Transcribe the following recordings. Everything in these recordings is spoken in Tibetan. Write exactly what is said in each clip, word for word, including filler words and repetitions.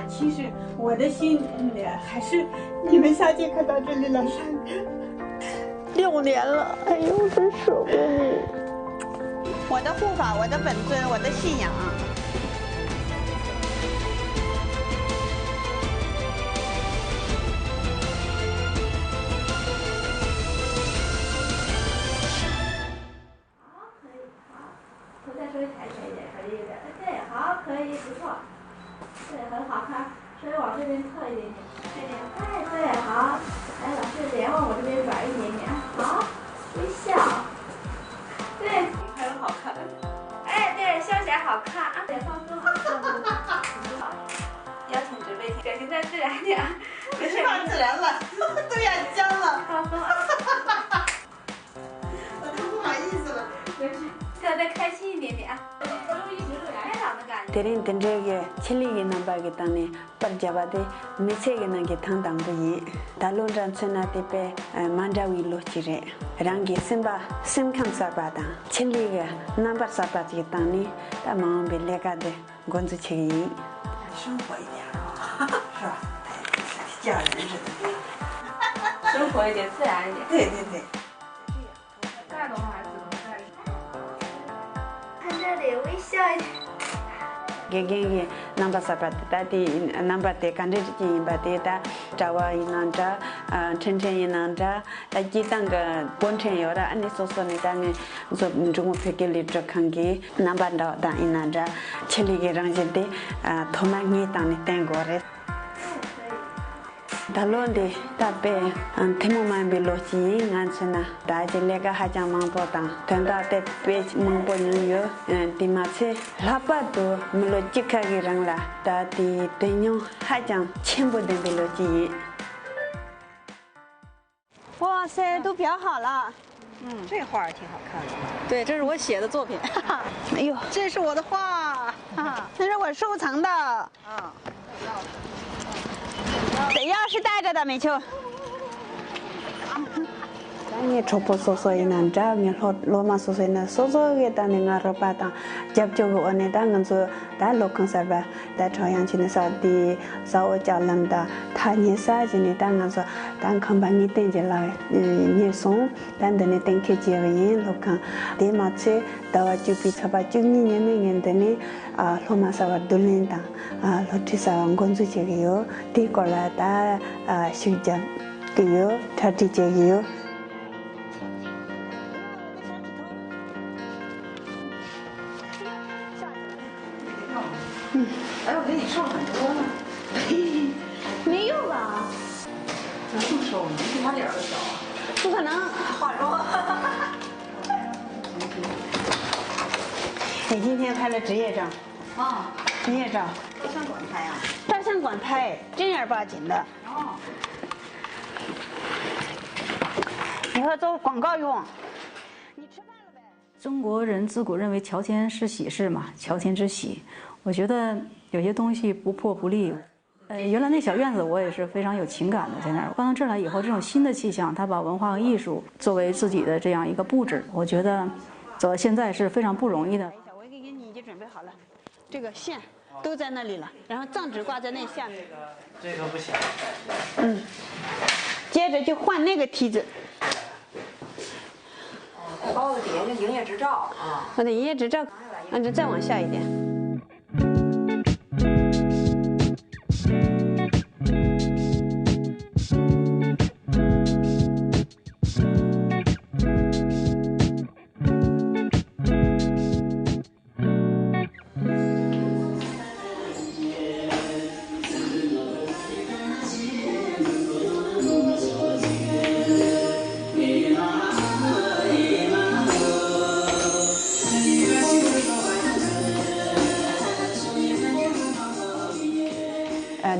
其实我的心里还是你们下节课到这里来上课。六年了，哎呦，真舍不得你。我的护法，我的本尊，我的信仰。好，可以，好。头再稍微抬起来一点，可以一点。哎，对，好，可以，不错。对，很好看。稍微往这边侧一点点，这边。哎，对，好。哎，老师脸往我这边转一点点。好，微笑。对，还很好看。哎，对，笑起来好看啊。对，放松啊，放松。好，邀请准备，表情再自然点啊。没事，放自然了，都要僵了。放松啊。 我都不好意思了。没事，再再开心一点点啊。开朗的感觉。དེ་རིང་འདི་འདྲའི་གི་ཆེད་ལས་ཀྱི་རྣམ་པ་གི་སྟེང་ནས་པར་བརྒྱབ་པ་དེ་མི་ཚེ་གི་ནང་གི་ཐེངས་དང་པོ་ཡིན། ད་ལོ་འདྲ་མཚོན་ན་དེ་དཔེ་མ་འདྲ་བའི་ལོ་གཅིག་རེད། རང་གི་སེམས་པ་སེམས་ཁམས་གསར་པ་དང་ཆེད་ལས་ཀྱི་རྣམ་པ་གསར་པ་ཅིག་གི་སྟེང་ནས་ད་མ་འོངས་པའི་ལས་ཀ་དེ་འགོ་འཛུགས་བྱེད་ཀྱི་ཡིན། 生活一点啊，是吧？哎，嫁人似的。生活一点，自然一点。对对对。看这里微笑一点。དགེ་རྒན་གྱི་རྣམ་པ་གསར་པ་དེ་ད་དེའི་རྣམ་པ་དེ་ག་འདྲ་ཅིག་ཡིན་པ་དེ་ད་གྲྭ་བ་ཡིན་ན་འདྲ། ཨ། འཕྲིན་ཕྲན་ཡིན་ན་འདྲ། ད་སྐྱིད་ཐང་གི་འགོ་འཕྲེང་ཡོད་ར། ཨ་ནི་སོ་སོ་ནི་ད་ངས་ཚོ་འབྲི་གུང་བོད་སྐད་ལས་སྒྲུབ་ཁང་གི་རྣམ་པ་འདྲ་བ་དང་ཡིན་ན་འདྲ། ཆེད་ལས་ཀྱི་རང་བཞིན་དེ་ཐོག་མ་ངའི་སྟེང་ནས་བསྟན་དགོས་རེད། ད་ལོ་འདི་ད་དཔེ་ཐུན་མོང་མ་ཡིན་པའི་ལོ་གཅིག་ཡིན། ང་མཚོན་ན་ད་ཅི་ལས་ཀ་ཧ་ཅང་མང་པོ་དང་དོན་དག་དེ་དཔེ་མང་པོ་མྱོང་ཡོད། དེ་མ་ཚད་ལྷག་པར་དུ་མི་ལོ་གཅིག་ཁ་གི་རིང་ལ་ད་དེའི་དོན་སྙིང་ཧ་ཅང་ཆེན་པོ་ལྡན་པའི་ལོ་གཅིག་ཡིན། 哇塞，都裱好了。嗯，这画儿挺好看的。对，这是我写的作品。哎呦，这是我的画。那是我收藏的。啊。等钥匙带着的，美秋。 ད་ངའི་གྲོགས་པོ་སོ་སོ་ཡིན་ན་འདྲ། ངའི་སློབ་སློབ་མ་སོ་སོ་ཡིན་ན་སོ་སོ་གི་ད་ནི་ང་རོགས་པ་དང་རྒྱབ་སྐྱོར་གི་འོག་ནས་ད་ང་ཚོ་ད་སློབ་ཁང་གསར་པ་ད་ཁྲའོ་ཡང་ཆི་ནི་ས་དེ་ས་འོག་ལྕགས་ལམ་དང་ཐག་ཉེ་ས་ཞིག་ནས་ད་ང་ཚོ་ད་ཁང་པ་ངེས་གཏན་གྱི་ལག་ཉེ་སོང་། ད་འདི་ནས་གཏན་འཁེལ་བྱས་པ་ཡིན། སློབ་ཁང་དེ་མ་ཚད་ཟླ་བ་བཅུ་པའི་ཚེས་པ་བཅུ་གཉིས་ཉིན་མོ་ངས་འདི་ནས་ཨ་སློབ་མ་གསར་པ་བསྡུ་ལེན་དང་ཨ་སློབ་ཁྲིད་གསར་པ་འགོ་འཛུགས་བྱེད་ཀྱི་ཡོད། དེའི་སྐོར་ལ་ད་ཨ་ཤུགས་རྒྱབ་ཀྱི་ཡོད། གྲ་སྒྲིག་བྱེད་ཀྱི་ཡོད། 哎，我给你瘦很多了。没有吧？能不瘦吗？你比他脸儿都小啊。不可能。化妆。你今天拍了职业照。啊。职业照。照相馆拍啊？照相馆拍，正儿八经的。哦。以后做广告用。你吃饭了没？ 中国人自古认为乔迁是喜事嘛，乔迁之喜。我觉得有些东西不破不立。呃，原来那小院子我也是非常有情感的，在那儿搬到这儿来以后，这种新的气象，它把文化和艺术作为自己的这样一个布置，我觉得走到现在是非常不容易的。我给你已经准备好了，这个线都在那里了，然后藏纸挂在那下面。这个不行。嗯，接着就换那个梯子。 太高了，底下就营业执照啊。我的营业执照，嗯，就再往下一点。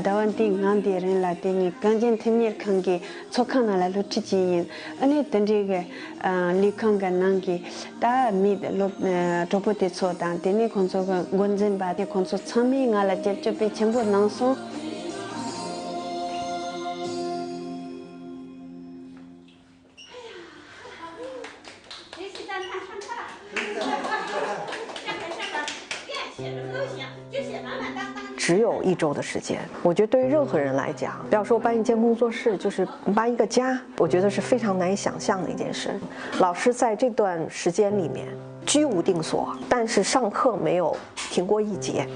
ཟླ་བ་འདིའི་ནང་དེའི་རིང་ལ་དེ་ནི་གངས་ཅན་སློབ་གཉེར་ཁང་གི་ཚོགས་ཁང་ནང་ལ་སློབ་ཁྲིད་བྱས་ཡིན། ཨ་ནི་དེ་འདྲའི་གི་ལས་ཁང་གི་ནང་གི་ད་མི་སློབ་གྲོགས་པོ་དེ་ཚོ་དང་དེ་ནས་ཁོང་ཚོ་གི་འགོ་འཛིན་པ་དེ་ཁོང་ཚོ་ཚང་མས་ང་ལ་རྒྱབ་སྐྱོར་དཔེ་ཆེན་པོ་གནང་སོང་། 只有一周的时间。我觉得对于任何人来讲，不要说搬一间工作室，就是搬一个家，我觉得是非常难以想象的一件事。老师在这段时间里面居无定所，但是上课没有停过一节。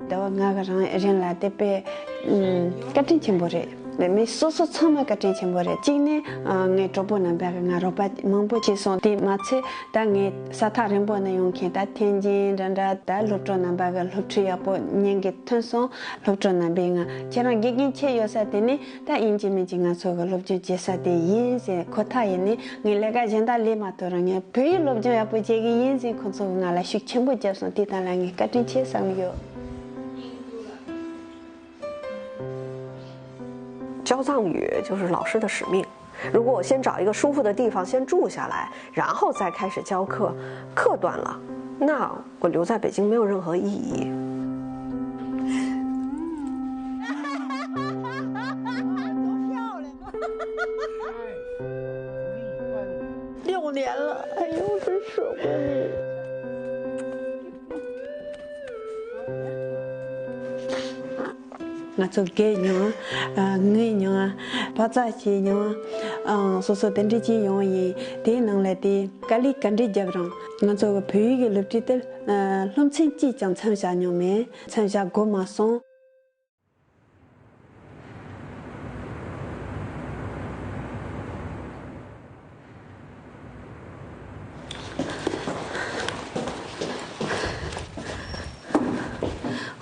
ད་བ་ང་གི་རང་རིང་ལ་དེ་དཔེ་ཨུམ་བཀའ་དྲིན་ཆེན་པོ་རེད། མི་སོ་སོ་ཚང་མ་བཀའ་དྲིན་ཆེན་པོ་རེད། གཅིག་ནི་ཨ་ངའི་གྲོགས་པོ་རྣམ་པ་གིས་ང་རོགས་པ་མང་པོ་བྱས་སོང་། དེ་མ་ཚད་ད་ངའི་ས་ཐག་རིང་པོ་ནས་ཡོང་མཁན་ད་ཐེན་ཅིན་འདྲ་འདྲ་ད་སློབ་གྲོགས་རྣམ་པ་གིས་སློབ་ཁྲིད་ཡག་པོ་ཉན་གི་ཐོན་སོང་། སློབ་གྲོགས་རྣམ་པས་ང་ཁྱེད་རང་དགེ་རྒན་ཁྱེད་ཡོད་ས་དེ་ནི་ད་ཡིན་གཅིག་མིན་གཅིག་ང་ཚོ་གི་སློབ་སྦྱོང་བྱེད་ས་དེ་ཡིན་ཟེར། ཁོ་ཐག་ཡིན་ནི་ངས་ལས་ཀ་གཞན་དག་ལས་མ་ཐུབ་རུང་ངས་བོད་ཡིག་སློབ་སྦྱོང་ཡག་པོ་བྱེད་གི་ཡིན་ཟེར། ཁོ་ཚོ་གིས་ང་ལ་ཤུགས་ཆེན་པོ་བརྒྱབ་སོང་། དེ་དག་ལ་ངས་བཀའ་དྲིན་ཆེ་བསམ་གི་ཡོད། 教藏语就是老师的使命。如果我先找一个舒服的地方先住下来，然后再开始教课，课断了，那我留在北京没有任何意义。 六年了，哎呦，真舍不得。 ང་ཚོ་རྒས་མྱོང་། ཨ་ངུས་མྱོང་། བག་ཚ་བྱས་མྱོང་། ཨ་སོ་སོ་དེ་འདྲ་ཅིག་ཡོང་ཡིན། དེའི་ནང་ལ་དེ་དཀའ་ལས་ག་འདྲ་བརྒྱབ་རུང་ང་ཚོ་གི་བོད་ཡིག་གི་སློབ་ཁྲིད་དེ་ཨ་སློབ་ཚན་གཅིག་ཀྱང་མཚམས་བཞག་མྱོང་མེད། མཚམས་བཞག་དགོས་མ་སོང་།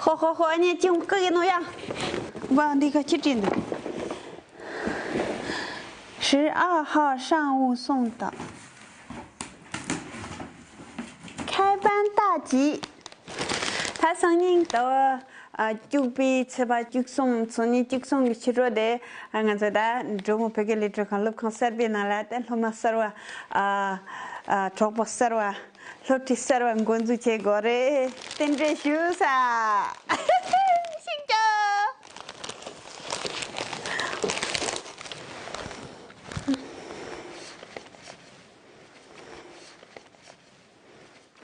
ཧོ་ཧོ་ཧོ། ཨ་ནི་ཅུང་ཀི་ཡིན་ནོ་ཡ། བ་འདི་ག་ཅི་བྲིས་འདུག 十二号上午送的。开班大吉。 ད་སང་ཉིན་ཟླ་བ་ཨ་བཅུ་པའི་ཚེས་པ་བཅུ་གསུམ། སང་ཉིན་བཅུ་གསུམ་གྱི་ཕྱི་དྲོ་དེ་ཨ་ང་ཚོ་ད་འབྲོག་མོ་བོད་སྐད་སློབ་ཁྲིད་ཁང་སློབ་ཁང་གསར་པའི་ནང་ལ་ད་སློབ་མ་གསར་བ་ཨ་ཨ་གྲོགས་པོ་གསར་བ་སློབ་ཁྲིད་གསར་བ་འགོ་འཛུགས་བྱེད་དགོས་རེད། རྟེན་འབྲེལ་ཞུ་ས། ཤིག་ཅོ།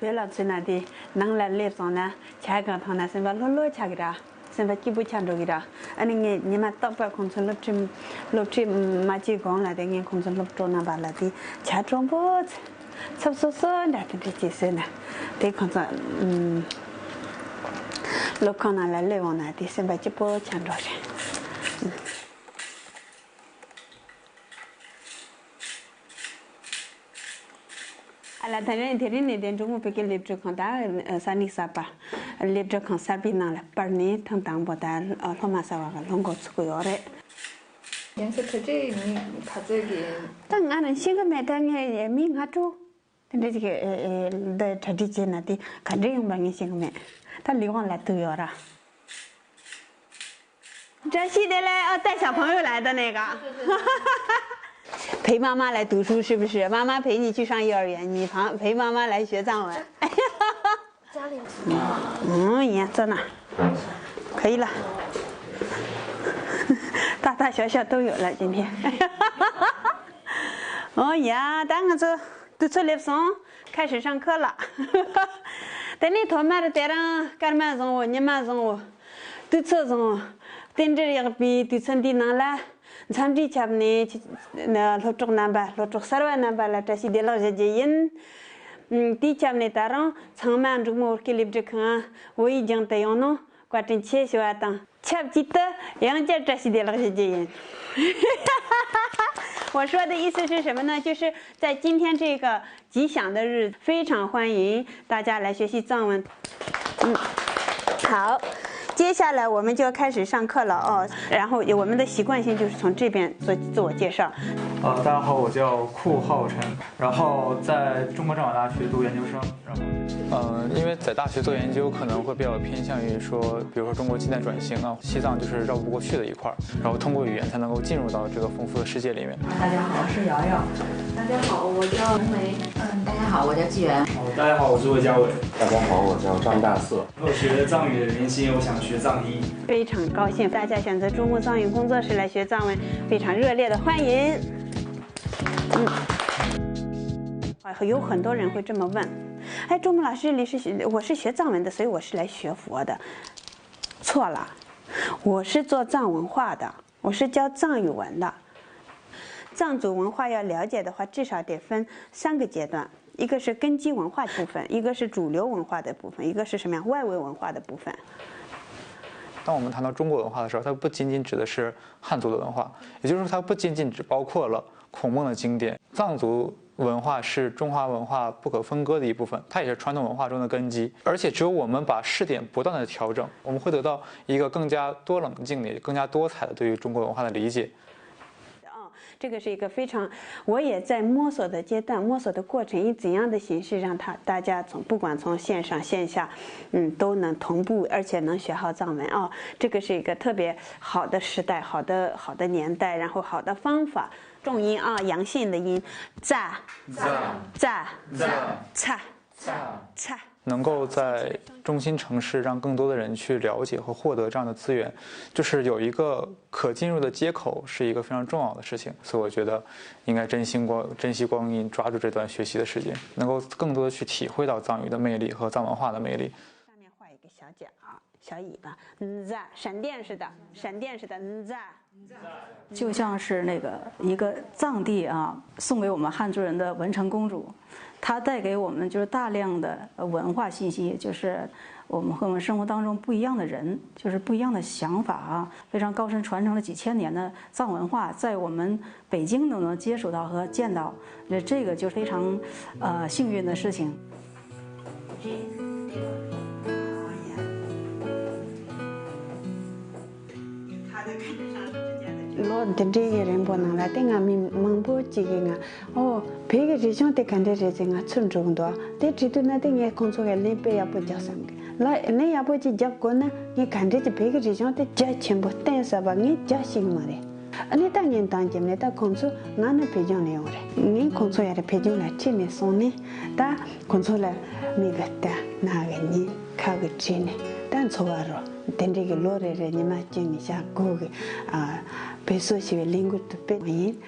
བོད་ལ་མཚོན་ན་དེ་ནང་ལ་སླེབས་སོང་ན་ཇ་གང་འཐུང་ན་སེམས་པ་ལྷོད་ལྷོད་ཆགས་ཀྱི་ར། སེམས་པ་སྐྱིད་པོ་ཆགས་འགྲོ་གི་ར། ཨ་ནི་ངས་ཉི་མ་རྟག་པར་ཁོང་ཚོ་སློབ་ཁྲིད་སློབ་ཁྲིད་མ་བྱེད་གོང་ལ་དེ་ངས་ཁོང་ཚོ་སློབ་གྲོགས་རྣམ་པ་ལ་དེ་ཇ་དྲོན་པོ་ཚ་ཚབ་སོ་སོ་འདྲ་དེ་འདྲ་བྱེད་སྲོལ་ན་དེ་ཁོང་ཚོ་ཨུམ་སློབ་ཁང་ནང་ལ་སླེབས་འོང་ན་དེ་སེམས་པ་སྐྱིད་པོ་ཆགས་འགྲོ་རེད། ཨ་ལ་དེ་རིང་དེ་རིང་ནས་དེ་འབྲོག་མོ་བོད་སྐད་སློབ་ཁྲིད་ཁང་དང་ས་གནས་གསར་པ་སློབ་ཁྲིད་ཁང་གསར་པའི་ནང་ལ་སྤར་ནས་ཐེངས་དང་པོ་དང་སློབ་མ་གསར་པ་གི་སློབ་འགོ་ཚུགས་ཀྱི་ཡོད་རེད། ཁྱེད་ཚོ་གྲ་སྒྲིག་མི་ག་ཚོད་ཀྱི། ད་ང་ནི་ཤེས་ཀྱི་མེད། ད་ངས་མི་ལྔ་དྲུག་དེ་འདྲ་ཅིག་གི་འདི་གྲ་སྒྲིག་བྱས་ན་དེ་ག་འདྲ་ཡོང་པ་ངས་ཤེས་ཀྱི་མེད། ད་ལས་ཁུངས་ལ་ཐུག་ཡོད་ར། བཀྲ་ཤིས་བདེ་ལེགས། ཨ་ད་小朋友来的那个。陪妈妈来读书是不是？妈妈陪你去上幼儿园，你旁陪妈妈来学藏文。家里。嗯，也在那。可以了。大大小小都有了今天。哦呀，ད་ང་ཚོ་དུས་ཚོད་སླེབས་སོང་། 开始上课了། དེ་ནས་ཐོག་མར་དེ་རིང་སྐར་མ་བཟང་བོ་ཉི་མ་བཟང་བོ། དུས་ཚོད་བཟང་བོ། རྟེན་འབྲེལ་ཡག་པའི་དུས་ཚོད་འདིའི་ནང་ལ། འཚམས་འདྲིའི་ཆ་ནས་ཁྱེད་སློབ་གྲོགས་རྣམ་པ་སློབ་གྲོགས་གསར་བ་རྣམ་པ་ལ་བཀྲ་ཤིས་བདེ་ལེགས་ཞུ་རྒྱུ་ཡིན། ཨུམ། དེའི་ཆ་ནས་ད་རུང་ཚང་མ་འབྲོག་མོ་བོད་སྐད་སློབ་ཁྲིད་ཁང་བོད་ཡིག་སྦྱང་དུ་ཡོང་ནོ་བཀའ་དྲིན་ཆེ་ཞུ་བ་དང་། ཆབས་ཅིག་ཏུ་ཡང་བསྐྱར་བཀྲ་ཤིས་བདེ་ལེགས་ཞུ་རྒྱུ་ཡིན། 我说的意思是什么呢？就是在今天这个 吉祥的日子，非常欢迎大家来学习藏文。嗯，好，接下来我们就要开始上课了哦。然后我们的习惯性就是从这边做自我介绍。 呃，大家好，我叫库浩辰，然后在中国政法大学读研究生，然后。呃，因为在大学做研究，可能会比较偏向于说，比如说中国近代转型啊，西藏就是绕不过去的一块儿，然后通过语言才能够进入到这个丰富的世界里面。大家好，我是瑶瑶。大家好，我叫红梅。嗯，大家好，我叫纪元。大家好，我是魏嘉伟。大家好，我叫张大瑟。我学藏语的原因是因为我想学藏医。非常高兴大家选择珠穆藏语工作室来学藏文，非常热烈的欢迎。嗯，啊，有很多人会这么问，哎，珠穆老师，你是学我是学藏文的，所以我是来学佛的。错了，我是做藏文化的，我是教藏语文的。藏族文化要了解的话，至少得分三个阶段，一个是根基文化部分，一个是主流文化的部分，一个是什么呀？外围文化的部分。当我们谈到中国文化的时候，它不仅仅指的是汉族的文化，也就是说，它不仅仅只包括了孔孟的经典。藏族文化是中华文化不可分割的一部分，它也是传统文化中的根基。而且，只有我们把试点不断的调整，我们会得到一个更加多冷静的、更加多彩的对于中国文化的理解。啊，这个是一个非常，我也在摸索的阶段，摸索的过程，以怎样的形式让他大家从不管从线上线下，嗯，都能同步，而且能学好藏文啊，这个是一个特别好的时代，好的好的年代，然后好的方法。重音啊，阳性的音，za，za，za，za，za，za。能够在中心城市让更多的人去了解和获得这样的资源，就是有一个可进入的接口是一个非常重要的事情。所以我觉得应该珍惜光珍惜光阴，抓住这段学习的时间，能够更多的去体会到藏语的魅力和藏文化的魅力。下面画一个小脚啊，小尾巴，嗯，za，闪电似的，闪电似的，嗯，za。就像是那个一个藏地啊送给我们汉族人的文成公主，它带给我们就是大量的文化信息，就是我们和我们生活当中不一样的人，就是不一样的想法啊，非常高深，传承了几千年的藏文化，在我们北京都能接触到和见到，这个就非常呃幸运的事情。 ལོ་འདི་འདྲའི་གི་རིང་པོ་ནང་ལ་དེ་ང་མི་མང་པོ་ཅིག་གིས་ང་ཨོ་བོད་ཀྱི་རིག་གཞུང་དེ་ག་འདྲ་རེད་ཟེར་ང་ཚུར་འགྲོ་གི་འདུག་དེ་དྲིས་དུས་ན་དེ་ངས་ཁོང་ཚོ་གི་ལན་དཔེ་ཡག་པོ་རྒྱག་བསམ་གི་ལ་ལན་ཡག་པོ་ཅིག་རྒྱག་དགོས་ན་ངས་ག་འདྲ་ཅིག་བོད་ཀྱི་རིག་གཞུང་དེ་རྒྱ་ཆེན་པོ་བསྟན་ཟེར་བ་ངས་རྒྱ་ཤེས་གི་མ་རེད། ཨ་ནི་ད་ངས་འདང་རྒྱབ་ནས་ད་ཁོང་ཚོ་ང་ནི་བོད་ལྗོངས་ལ་ཡོང་རེད། ངས་ཁོང་ཚོ་ཡར་བོད་ལྗོངས་ལ་ཁྲིད་ནས་སོང་ནས་ད་ཁོང་ཚོ་ལ་མིག་གི་ལྟ་སྣ་གི་ཉན་ཁ་གི་དྲིས་ནས་ད་འཚོ་བ་རོལ། དེ་འདྲའི་གི་ལོ་རེ་རེ་ཉི་མ་གཅིག་ནས་ཞག་དགུ་གི་ཨ་བོད་གསོ་ཞེས་པའི་ལས་འགུལ་དུ་སྤེལ་བ་ཡིན།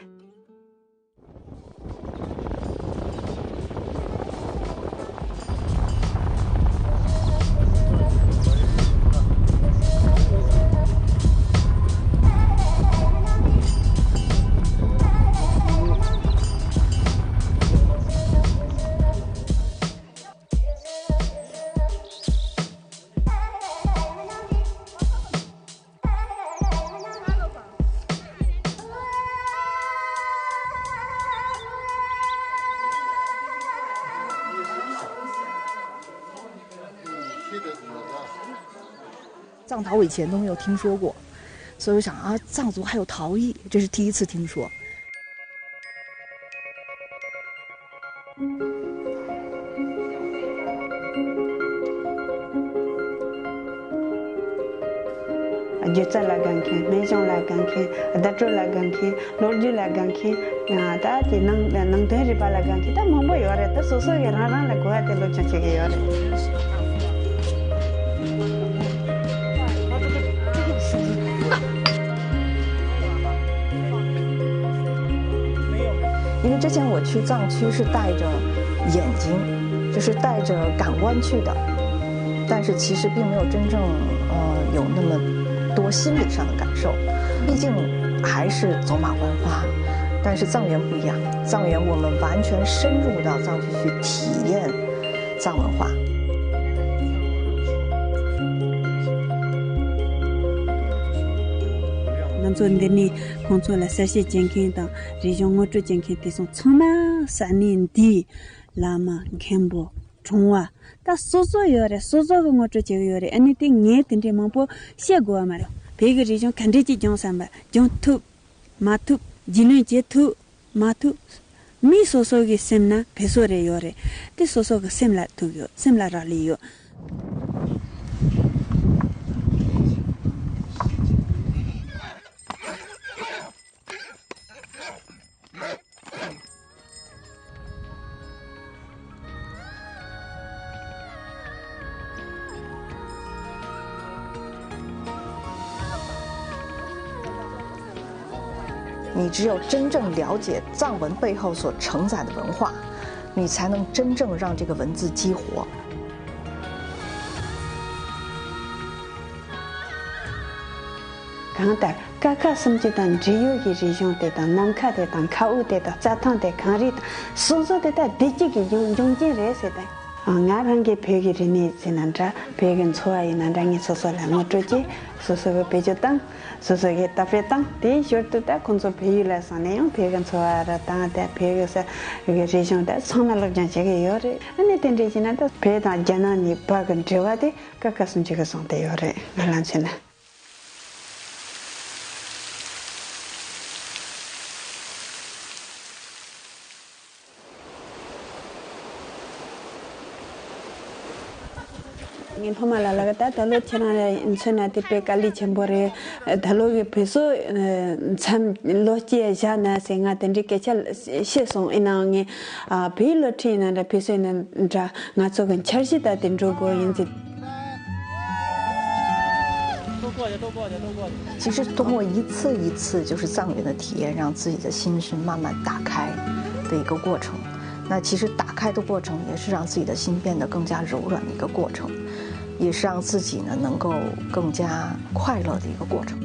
藏陶我以前都没有听说过，所以我想啊，藏族还有陶艺，这是第一次听说。 སྒྱུ་རྩལ་ལ་དགའ་མཁན། སྨན་གཞུང་ལ་དགའ་མཁན། བརྡ་སྤྲོད་ལ་དགའ་མཁན། ལོ་རྒྱུས་ལ་དགའ་མཁན། ད་དེ་ནང་ནང་དོན་རིག་པ་ལ་དགའ་མཁན་ད་མང་པོ་ཡོད་རེད། ད་སོ་སོ་གི་རང་རང་ལ་དགོས་པ་དེ་སློབ་སྦྱོང་བྱེད་ཀྱི་ཡོད་རེད། 因为之前我去藏区是带着眼睛，就是带着感官去的，但是其实并没有真正呃有那么多心理上的感受，毕竟还是走马观花。但是藏原不一样，藏原我们完全深入到藏区去体验藏文化。 ང་ཚོ་འདི་ནས་ཁོང་ཚོ་ལ་གསལ་བཤད་བྱེད་མཁན་དང་རིག་གཞུང་ངོ་སྤྲོད་བྱེད་མཁན་དེ་ཚོ་ཚང་མ་ས་གནས་འདིའི་བླ་མ་མཁན་པོ་གྲོང་བ་ད་སོ་སོ་ཡོད་རེད། སོ་སོ་གི་ངོ་སྤྲོད་བྱེད་གི་ཡོད་རེད། ཨ་ནི་དེ་ངས་དེ་འདྲའི་མང་པོ་བཤད་དགོས་པ་མ་རེད། བོད་ཀྱི་རིག་གཞུང་ག་འདྲས་ཀྱིས་སྦྱོང་བསམ་པ་སྦྱོང་ཐུབ་མ་ཐུབ་རྒྱུས་ལོན་བྱེད་ཐུབ། མ་ཐུབ། མི་སོ་སོ་གི་སེམས་ན་བེད་སོ་རེ་ཡོད་རེད། དེ་སོ་སོ་གི་སེམས་ལ་ཐུག་ཡོད། སེམས་ལ་རག་ལས་ཡོད། 你只有真正了解藏文背后所承载的文化，你才能真正让这个文字激活。གང་ལྟར་ཀ་ཁ་གསུམ་བཅུ་དང་འབྲེལ་ཡོད་ཀྱི་རིག་གཞུང་དེ་དང་ནམ་མཁའ་དེ་དང་མཁའ་དབུགས་དེ་དང་རྩྭ་ཐང་དེ་གངས་རི་དང་སོ་སོ་དེ་དག་བདེ་སྐྱིད་ཀྱི་འབྱུང་འབྱུང་རྐྱེན་རེད་ཟེར་ཏེ། ང་རང་གིས་བོད་ཀྱི་རིག་གནས་ཟེར་ན་འདྲ། བོད་ཀྱི་འཚོ་བ་ཡིན་ན་འདྲ། ངས་སོ་སོ་ལ་ངོ་སྤྲོད་བྱས། སོ་སོ་གིས་བེད་སྤྱོད་བཏང་། སོ་སོ་གིས་དར་སྤེལ་བཏང་། དེའི་ཞོར་དུ་ད་ཁོང་ཚོ་བལ་ཡུལ་ལ་སོང་ནས་ཡང་བོད་ཀྱི་འཚོ་བ་ར་བཏང་། ད་བོད་ཀྱི་ས་གི་རིག་གཞུང་ད་ཚང་མ་སློབ་སྦྱོང་བྱེད་ཀྱི་ཡོད་རེད། ཨ་ནི་དེ་འདྲ་བྱས་ན་ད་བོད་དང་རྒྱ་ནག་གཉིས་བར་གྱི་འབྲེལ་བ་དེ་ཀ་ཁ་གསུམ་བཅུ་གིས་བཟུང་བསྡད་ཡོད་རེད། ང་རང་མཚོན་ན། ངས་སློབ་མ་ལ་ལབ་ཀྱི། ད་ད་ལོ་ཁྱེད་རང་མཚོན་ན་དེ་དཔེ་དཀའ་ལས་ཆེན་པོ་རེད། ད་ལོ་གི་བོད་སྲོལ་མཚམས་ལོ་གཅིག་བཞག་ན་ཟེར། ང་དེ་འདྲའི་སྐད་ཆ་བཤད་སོང་། ཡིན་ནའང་ངས་བོད་ཡིག་སློབ་ཁྲིད་ཡིན་ན་འདྲ། བོད་སྲོལ་ཡིན་ན་འདྲ། ང་ཚོ་གི་འཆར་གཞི་ལྟར་དེ་འགྲོ་དགོས་ཡིན་ཟེར། 其实通过一次一次就是藏云的体验，让自己的心是慢慢打开的一个过程。那其实打开的过程也是让自己的心变得更加柔软的一个过程，也是让自己呢能够更加快乐的一个过程。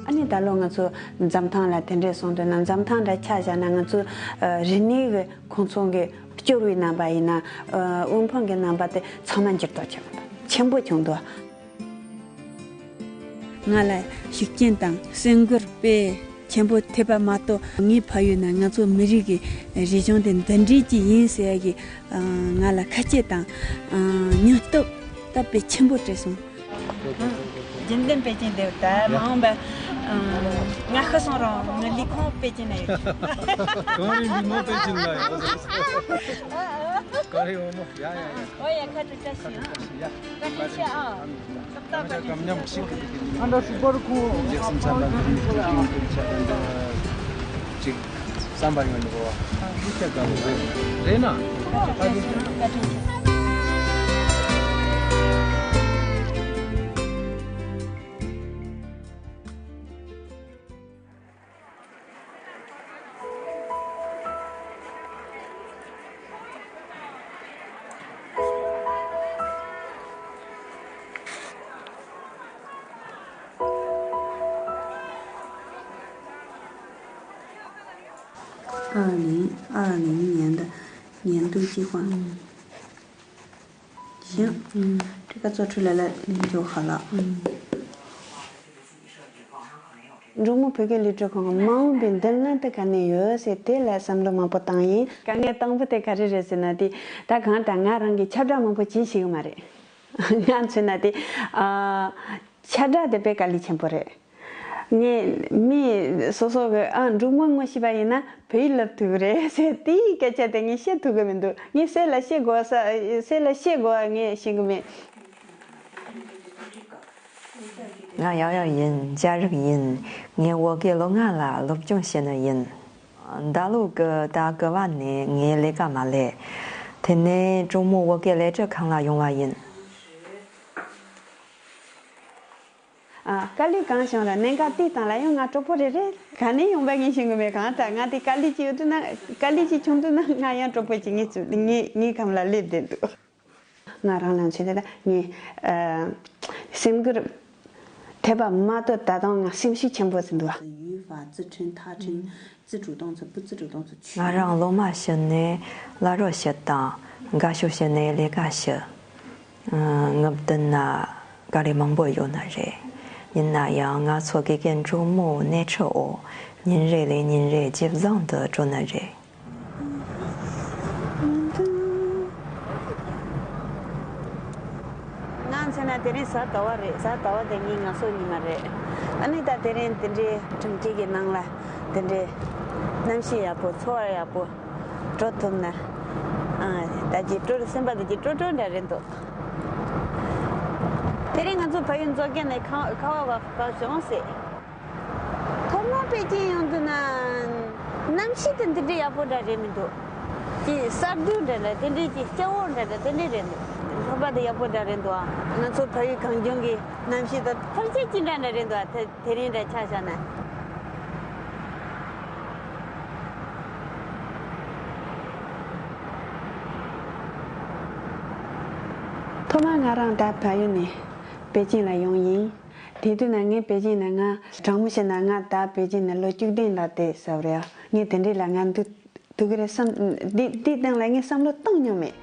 ཨ་ནི་ད་ལོ་ང་ཚོ་འཛམ་ཐང་ལ་དེ་འདྲས་སོང་དུས་ན། འཛམ་ཐང་འདྲ་ཆ་བཞག་ན་ང་ཚོ་རིག་གནས་ཀྱི་ཁོང་ཚོ་གི་སྐྱོར་བའི་རྣམ་པ་ཡིན་ན། དབུལ་ཕོངས་ཀྱི་རྣམ་པ་དེ་ཚང་མ་འགྱུར་ལྡོག་ཆེན་པོ་ཆེན་པོ་བྱུང་འདུག། ང་ལ་ཤུགས་རྐྱེན་དང་སེམས་འགུལ་དཔེ་ཆེན་པོ་ཐེབས་པ་མ་གཏོགས། ངའི་ཕ་ཡུལ་ན་ང་ཚོ་མི་རིགས་ཀྱི་རིག་གཞུང་དེ་འདི་འདྲའི་ཅིག་ཡིན་ཟེར་ཡ་གི་ང་ལ་ཁ་ལྕེ་དང་སྙིང་སྟོབས་ད་དཔེ་ཆེན་པོ་སྤྲད་སོང་། རྒྱུན་ལྡན་པེ་ཅིན་དེ་ད་མ་འོངས་པ་ང་ཤི་སོང་རུང་ངའི་ལུས་ཁུངས་པེ་ཅིན་ན་ཡོད། གངས་རིའི་ལུས་ངག་པེ་ཅིན་ལ་ཡོད། གངས་རིའི་བུ་མོ། ཡ་ཡ་ཡ། ཨོ་ཡ། ཁ་ཁ་བཀྲ་ཤིས་ཨ། ཡ། བཀྲ་ཤིས་ཨ། ཨ་འདྲ་སུ་པར་ཁོང་ལེགས་སུ་འཚམས་པ་འདི་རིང་དུ་ཡོང་དུ་ཆ་འདི་ཅིག་བསམ་པ་ཡོང་ནི་གོ། ཨ་འདི་ཆ་གང་རེད། རེད་ན། ཨ་འདི་ཆ། ཨ་ལིང་ཨ་ལིང་ཉན་ད་ཉན་དུ་ཅི་ཧོན། ཞིང་། ཨུམ། ཁྲི་ཀ་གཙོ་ཁྲི་ལ་ལ་ལིང་ཇོ་ཧ་ལ། ཨུམ། འབྲུག་མོ་བོད་སྐད་ལུས་འབྲེལ་ཁང་གི་མ་འོངས་པའི་མདུན་ལམ་དེ་ག་ནས་ཡོད་ཟེར་དེ་ལ་བསམ་བློ་མང་པོ་བཏང་ཡིན། དཀའ་ངལ་དང་པོ་དེ་ག་རེ་རེད་ཟེར་ན་དེ། ད་གང་ལྟར་ང་རང་གིས་ཁྱབ་བསྒྲགས་མང་པོ་བྱེད་ཤེས་ཀྱི་མ་རེད། ང་མཚོན་ན་དེ། ཨ། ཁྱབ་བསྒྲགས་དེ་དཔེ་དཀའ་ལས་ཆེན་པོ་རེད། ངས་མི་སོ་སོ་གི། ཨ། འབྲུག་མོ་ངོ་ཤེས་པ་ཡིན་ན་བོད་ཡིག་སློབ་ཐུབ་ཀྱི་རེད་ཟེར་དེའི་སྐད་ཆ་དེ་ངས་བཤད་ཐུབ་ཀྱི་མི་འདུག། ངས་སུ་ལ་བཤད་དགོས་ས། སུ་ལ་བཤད་དགོས་པ་ངས་ཤེས་ཀྱི་མེད། ང་ཡང་ཡང་ཡིན། རྒྱ་རིགས་ཡིན། ངས་བོད་སྐད་ལོ་ལྔ་ལ་སློབ་སྦྱོང་བྱས་ནི་ཡིན། ད་ལོ་གི་ཟླ་དགུ་པ་ནས་ངས་ལས་ཀ་མ་ལས། དེ་ནས་གྲོགས་མོ་བོད་སྐད་ལས་སྒྲུབ་ཁང་ལ་ཡོང་བ་ཡིན། ཨ། དཀའ་ལས་གང་བྱུང་ར་གནད་འགག་དེའི་སྟེང་ལ་ཡང་ང་གྲོགས་པོ་རེ་རེ་ག་ནས་ཡོང་པ་ངས་ཤེས་ཀྱི་མེད། གང་ལྟར་ང་དེ་དཀའ་ལས་ཅིག་ཡོད་དུས་ན། དཀའ་ལས་ཅིག་བྱུང་དུས་ན་ང་ཡང་གྲོགས་པོ་ཅིག་ངའི་ཚུ་ངའི་ངའི་གམ་ལ་སླེབས་བསྡད་འདུག། ང་རང་ལ་མཚོན་ན་ད་ངས། ཨ། སེམས་འགུལ་ཐེབས་པ་མ་གཏོགས་ད་དུང་ང་སེམས་ཤུགས་ཆེན་པོ་ཟིན་འདུག། ང་རང་སློབ་མ་བྱས་ནས་གླ་རོགས་བྱས་དང་། དགའ་ཤོས་བྱས་ནས་ལས་ཀ་བྱས། ངའི་མདུན་ན་དཀའ་ལས་མང་པོ་ཡོད་ནི་རེད། ཡིན་ན་ཡང་ང་ཚོ་དགེ་རྒན་གྲོགས་མོ་སྣེ་ཁྲིད་འོག་ཉིན་རེ་ལས་ཉིན་རེ་ཇེ་བཟང་དུ་འགྲོ་ནི་རེད། ང་མཚོན་ན་དེ་རིང་གཟའ་ཟླ་བ་རེད། གཟའ་ཟླ་བ་དེ་ངའི་ངལ་གསོ་ཉི་མ་རེད། ཨ་ནི་ད་དེ་རིང་དེ་འདྲའི་གྲིམ་སྐྱིད་ཀྱི་ནང་ལ་དེ་འདྲའི་གནམ་གཤིས་ཡག་པོ། འཚོ་བ་ཡག་པོ། འགྲོ་ཐུབ་ན། ཨ། ད་ཀྱི་སྤྲོ་སེམས་པ་ད་ཀྱི་སྤྲོ་སྤྲོ་འདྲ་རེད་འདུག་དེ་རིང་ང་ཚོ་ཕ་ཡུལ་མཛོ་རྒྱ་ནས་ཁ་ཁ་བ་བ་བ་བྱུང་ཟེར། ཐོག་མར་པེ་ཅིན་ཡོང་དུས་ན་གནམ་གཤིས་དེ་འདི་འདྲའི་ཡག་པོ་འདྲ་རེད་མི་འདུག་ཀྱི་ས་རྡུལ་འདྲ་འདྲ་དེ་འདྲའི་ཀྱི་སྐྱ་བོ་འདྲ་འདྲ་དེ་འདྲའི་རེད་འདུག་ལྷོད་པ་དེ་ཡག་པོ་འདྲ་རེད་འདུག་ཨ། ང་ཚོ་ཕ་ཡུལ་གངས་ལྗོངས་ཀྱི་གནམ་གཤིས་དང་ཐག་ཆོད་ཅི་འདྲ་འདྲ་རེད་འདུག་ཨ། དེ་དེ་རིང་འདྲ་ཆ་བཞག་ན། ཐོག་མར་ང་རང་ད་ཕ་ཡུལ་ནས་པེ་ཅིན་ལ་ཡོང་ཡིན། དེ་དུས་ན་ངས་པེ་ཅིན་ན་ང་དྲང་མོ་བཤད་ན་ང་ད་པེ་ཅིན་ན་ལོ་བཅུ་བདུན་ལ་བསྡད་ཟེར་བ་རེད། ངས་དེ་འདྲས་ལ་ང་འདུག་འདུག་གི་རེད་བསམ། འདི་འདི་སྟེང་ལ་ངས་བསམ་བློ་གཏོང་མྱོང་མེད།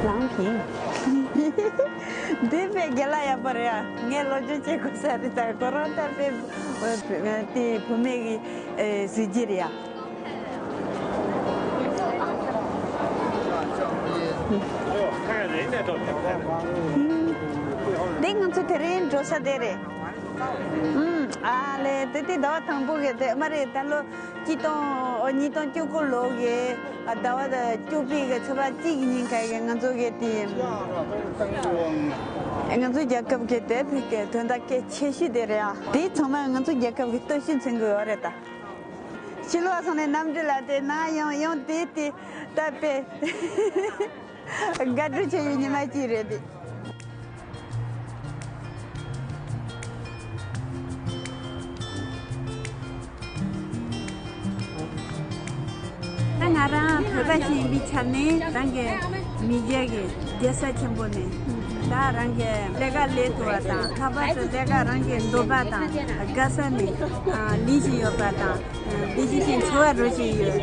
ལང་ཕིང་། འདི་དཔེ་རྒན་ལགས་ཡག་པོ་རེད་ཨ། ངས་སློབ་སྦྱོང་བྱེད་དགོས་ས་རེད། ད་ཁོ་རང་ད་དཔེ་དེ་བུད་མེད་ཀྱི་གཟི་བརྗིད་རེད་ཨ། འདི་ང་ཚོ་དེ་རིང་འགྲོ་ས་དེ་རེད། ཨ་ལས་དེ་དེ་ཟླ་བ་དང་པོ་གི་དེ་མ་རེད། ད་ལོ་གཅིག་སྟོང་ཉིས་སྟོང་བཅུ་དགུ་ལོ་གི་ཟླ་བ་བཅུ་པའི་གི་ཚེས་པ་གཅིག་གི་ཉིན་ཁ་གི་ང་ཚོ་གི་དེ་ང་ཚོ་རྒྱལ་ཁབ་གི་དེ་དེ་གི་དོན་དག་གལ་ཆེ་ཤོས་དེ་རེད་ཨ། དེ་ཚང་མ་ང་ཚོ་རྒྱལ་ཁབ་གི་སྟོབས་ཤུགས་མཚོན་གི་ཡོད་རེད་ད། ཕྱི་ལོགས་སོང་ནས་གནམ་གྲུ་ལ་དེ་ནང་ཡོང་ཡོང་དེ་དེ་ད་དཔེ་དགའ་སྤྲོ་ཆེ་བའི་ཉི་མ་གཅིག་རེད་དེ། ད་ང་རང་བོད་པ་ཞིག་ཡིན་པའི་ཆ་ནས་རང་གི་མི་རྒྱ་གི་རྒྱལ་ས་ཆེན་པོ་ནས་ད་རང་གི་ལས་ཀ་ལས་ཐུབ་པ་དང་། ལྷག་པར་དུ་ལས་ཀ་རང་གི་འདོད་པ་དང་དགའ་ས་ནས་ཨ་ལས་བཞིན་ཡོད་པ་དང་། འདི་ཕྱི་ཕྱིར་འཚོ་བ་རོལ་བཞིན་ཡོད།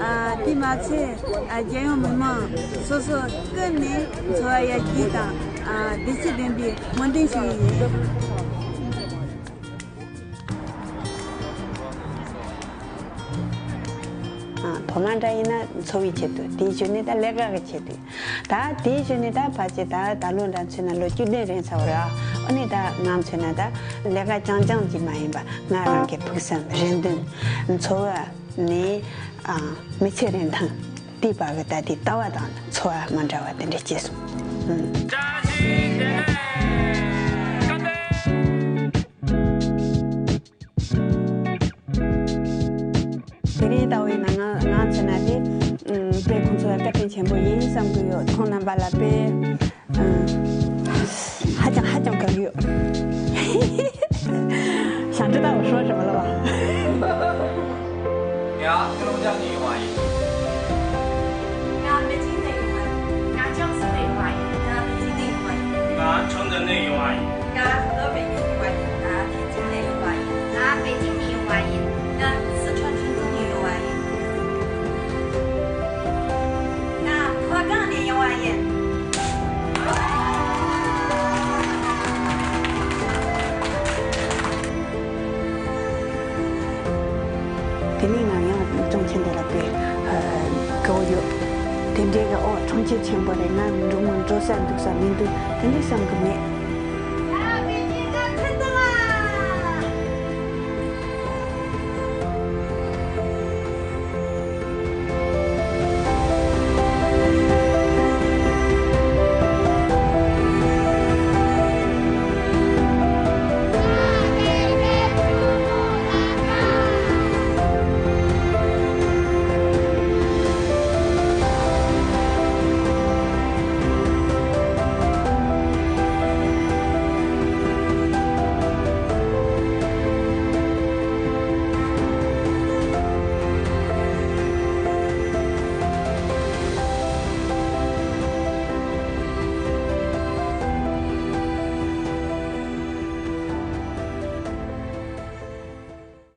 ཨ་དེ་མ་ཚད་ཨ་རྒྱལ་ཡོངས་མི་མང་སོ་སོ་ཀུན་ནས་འཚོ་བ་ཡར་རྒྱས་དང་ཨ་བདེ་སྐྱིད་ལྡན་པའི་སྨོན་འདུན་ཞུ་ཡི་ཡོད། ཨ་ཐོག་མ་འདྲ་ཡིན་ན་འཚོ་བའི་ཆེད་དུ། དེའི་ཞོར་ནས་ད་ལས་ཀ་གི་ཆེད་དུ། ད་དེའི་ཞོར་ནས་ད་ཕལ་ཆེར་ད་ད་ལོ་འདྲ་མཚོན་ན་ལོ་བཅུ་བདུན་རིང་ཚར་བ་རེད་ཨ། ཨ་ནི་ད་ང་མཚོན་ན་ད་ལས་ཀ་རྐྱང་རྐྱང་ཅིག་མ་ཡིན་པ། ང་རང་གི་ཕུགས་བསམ་རེ་འདུན། འཚོ་བ་ནི་ཨ་མི་ཚེ་རིན་ཐང་། དེའི་བར་གྱི་ད་དེ་ལྟ་བ་དང་འཚོ་བ་མ་འདྲ་བ་དེ་འདྲ་སྐྱེས་སོང་། ཨུམ། དེ་རིང་ལྟ་བའི་ནང་ང་ང་མཚོན་ན་དེ། ཨུམ། དཔེ་ཁོང་ཚོ་ལ་བཀའ་དྲིན་ཆེན་པོ་ཡིན་བསམ་གྱི་ཡོད། ཁོང་རྣམ་པ་ལ་དཔེ། ཨུམ། ཧ་ཅང་ཧ་ཅང་དགའ་གི་ཡོད། ཞང་ཁྲི་ལྟ་བུ་ཧྲོ་ཧྲོ་ལ་བ། ང་ལོ་ཇ་ནས་ཡོང་བ་ཡིན། ང་པེ་ཅིང་ནས་ཡོང་བ་ཡིན། ང་ཅང་སི་ནས་ཡོང་བ་ཡིན། ང་པེ་ཅིང་ནས་ཡོང་བ་ཡིན། ང་ཁྲང་ཙན་ནས་ཡོང་བ་ཡིན། ང་ཧི་ལོ་པེ་ནས་ཡོང་བ་ཡིན། ང་པེ་ཅིང་ནས་ཡོང་བ་ཡིན། ང་པེ་ཅིང་ནས་ཡོང་བ་ཡིན། ང་སི་ཁྲོན་ཁྲིན་ཏུ་ནས་ཡོང་བ་ཡིན། ང་མཐོ་སྒང་ནས་ཡོང་བ་ཡིན། དེ་ནས་ང་ཡང་ཅུང་ཆེན་དེ་ལ་དཔེ་དགའ་བོ་ཡོད། དེ་འདྲའི་གི་ཨོ་གྲོང་ཁྱེར་ཆེན་པོ་རེད། ང་འགྲོ་མ་འགྲོ་ས་འདུག་ས་མི་འདུག་དེ་འདྲ་བསམ་གི་མེད།